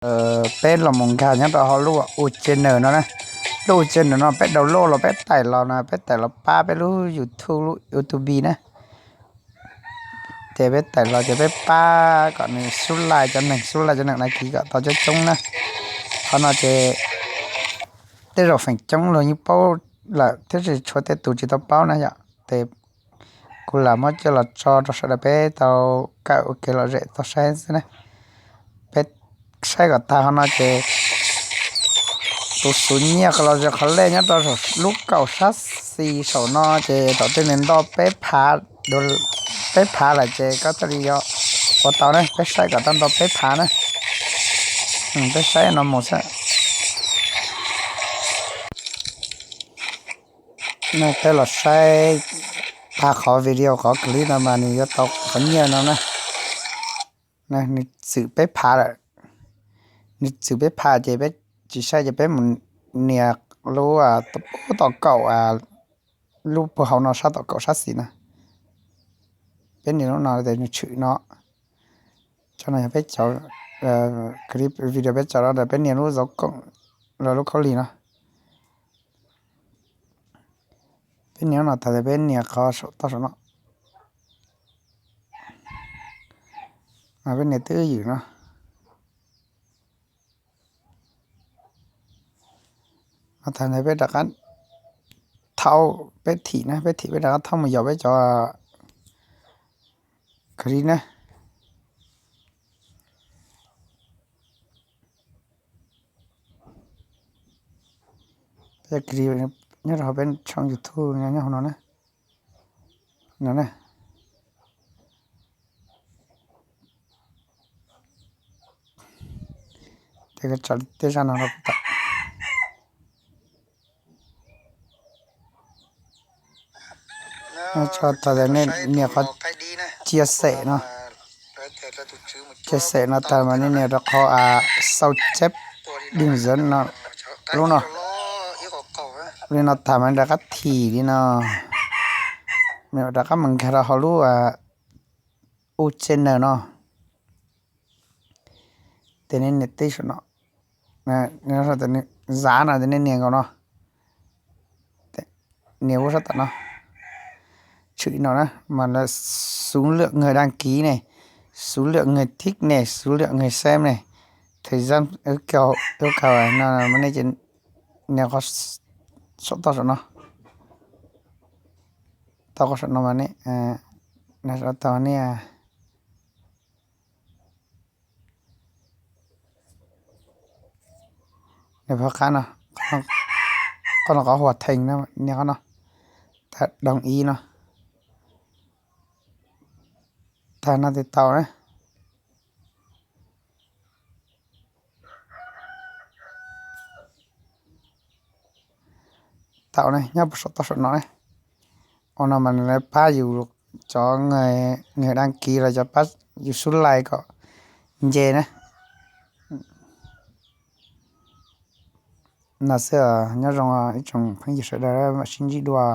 Peb los mus nkag nyob rau hauv lub ua channel no na. Lub ua channel no peb download los peb taim los no, peb taim los pab peb lub YouTube, lub YouTube na. Ces peb taim los ces peb pab kom nws subscribe, cov neeg subscribe, cov neeg đăng ký kom tau coob coob na. Qhov no ces tej zaum feem coob luag yeej paub lawm thiab, tsis tshuav tej tus tsis tau paub na yom. Ces kuv lam muab coj los tso rau sawv daws peb tau kawm ua kev lom zem tau saib xwb na. Peb saib kom tag qhov no ces tus xuv nyiaj qhov los ze qhov lej nyob rau lub kaum sab xis saum no ces thaum twg nws nto peb phav, peb phav lawm ces koj thiaj li yuav ua tau na. Peb saib kom tau nto peb phav na. Peb saib no mus xwb. Peb los saib tag qhov video, qhov clip no mas nws yuav tau qhov nyiaj no na. Nws txwm peb phav lawm. Nws txwm peb phav ces peb tsis saib ces peb mus nias lub, lub tom kaum, lub puag hauv no sab tom kaum sab xis na. Peb nias lub no ces nws tshwm no. Tso no yog peb cov clip video peb tso no, peb nias lub dấu cộng los lub khaub lig no. Peb nias no tas peb nias qhov saum toj saum no. Peb nias twb ywm no. Thaum ntawd peb rov qab thaub, peb thim na, peb thim peb rov qab thaub mus yos peb cov clip na. Peb clip nyob rau hauv peb tshooj YouTube nyob hauv no na. No na. Ces koj tso tej zaj no rau kuv tau. Tso tau tias nej nias qhov chia sẻ no. Chia sẻ no tag mas nej nias rau qhov sau chép đường dẫn no, lub no. Li no tag mas rov qab thim li no, rov qab mus nkag rau hauv lub u channel no. Ces nej nias tib saum no, zav no ces nej nias nkaus no, nias ua sab tom no, tshwm no na mas số lượng người đăng ký này, số lượng người thích này, số lượng người xem này, thời gian yêu cầu, yêu cầu no mas nej ces nias qhov saum toj saum no, tau qhov saum no mas nej, tau nej nias qhov qab no, qhov no qhov hoàn thành no, nias qhov no, tag đồng ý no, tag no ces tau na. Tau ne, nyob puag saum toj saum no ne. Ua no mas nws pab yus cov người đăng ký los cov pab yus sub like kom nce na. No xwb, nyob zoo ib tsoom phooj ywg sawv daws, mam sib ntsib dua.